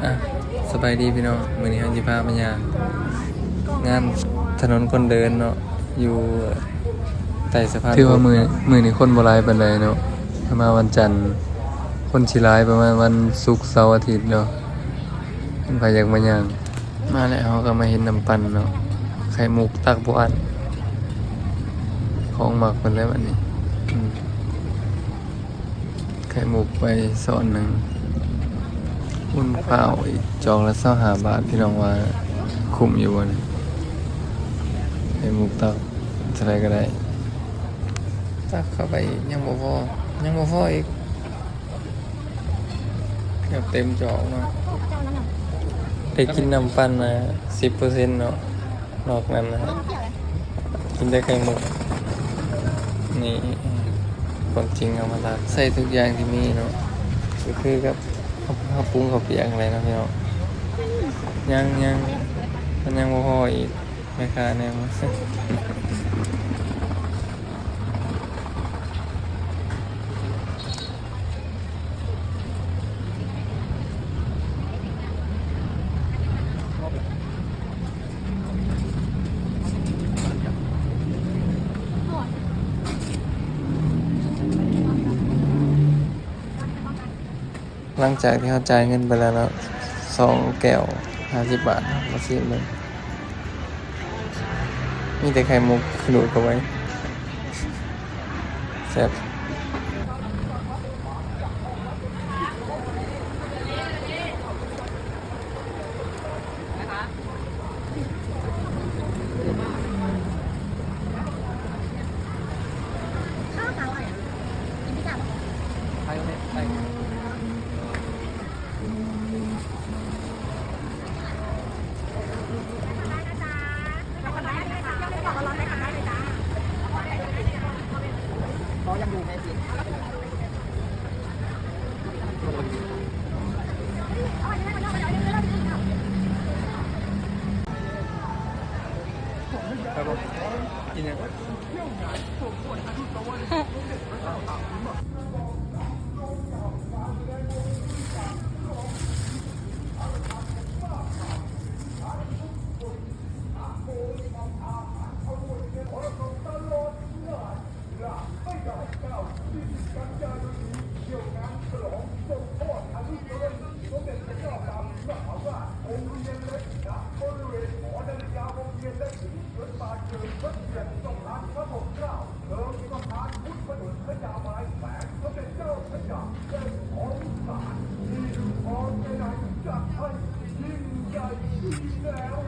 ອ່ະ ສະບາຍດີພີ່ນ້ອງ, ມື້ນີ້ເຮົາຊິພາມາຍ່າງງານຖະໜົນຄົນເດີນເນາະ ຢູ່ໃຕ້ສະພານ. ຖືວ່າມື້ ມື້ນີ້ຄົນບໍ່ຫຼາຍປານໃດເນາະ, ຖ້າມາວັນຈັນຄົນຊິຫຼາຍປະມານວັນສຸກ ເສົາ ອາທິດເນາະ, ເພິ່ນພາຢາກມາຍ່າງ. ມາແລ້ວ ເຮົາກໍມາເຫັນນ້ຳປັ່ນເນາະ, ໄຂ່ມຸກຕັກບໍ່ອັ້ນ, ຂອງມັກເພິ່ນແຫຼະບັດນີ້. ອືມ ໄຂ່ມຸກໄປຊ້ອນໜຶ່ງ, ອຸ່ນພ້າວອີກຈອກລະຊາວຫ້າບາດ. ພີ່ນ້ອງວ່າຄຸ້ມຢູ່ບໍ່ນີ້? ໄຂ່ມຸກຕັກເທົ່າໃດກໍໄດ້. ຕັກເຂົ້າໄປອີກ ຍັງບໍ່ພໍ, ຍັງບໍ່ພໍອີກ. ເກືອບເຕັມຈອກເນາະ, ໄດ້ກິນນ້ຳປັ່ນນະ ສິບເປີເຊັນເນາະ, ນອກນັ້ນນະ ກິນແຕ່ໄຂ່ມຸກ. ນີ້ ຄວາມຈິງເອົາມາລາກ ໃສ່ທຸກຢ່າງທີ່ມີເນາະ, ກໍຄືກັບເຮົາ ເຮົາປຸງເຂົ້າປຽກຫັ້ນແຫຼະເນາະພີ່ນ້ອງ. ຍັງ ຍັງ ມັນຍັງບໍ່ພໍອີກ, ແມ່ຄ້າແນມ. ຫຼັງຈາກທີ່ເຮົາຈ່າຍເງິນໄປແລ້ວເນາະ ສອງແກ້ວ ຫ້າສິບບາດ, ເຮົາມາຊີມເບິ່ງ. ມີແຕ່ໄຂ່ມຸກ ຂະດູດເຂົ້າໄປ ແຊບ. Organized ຈັດໃຫ້ຍິ່ງໃຫຍ່ທີ່ແລ້ວ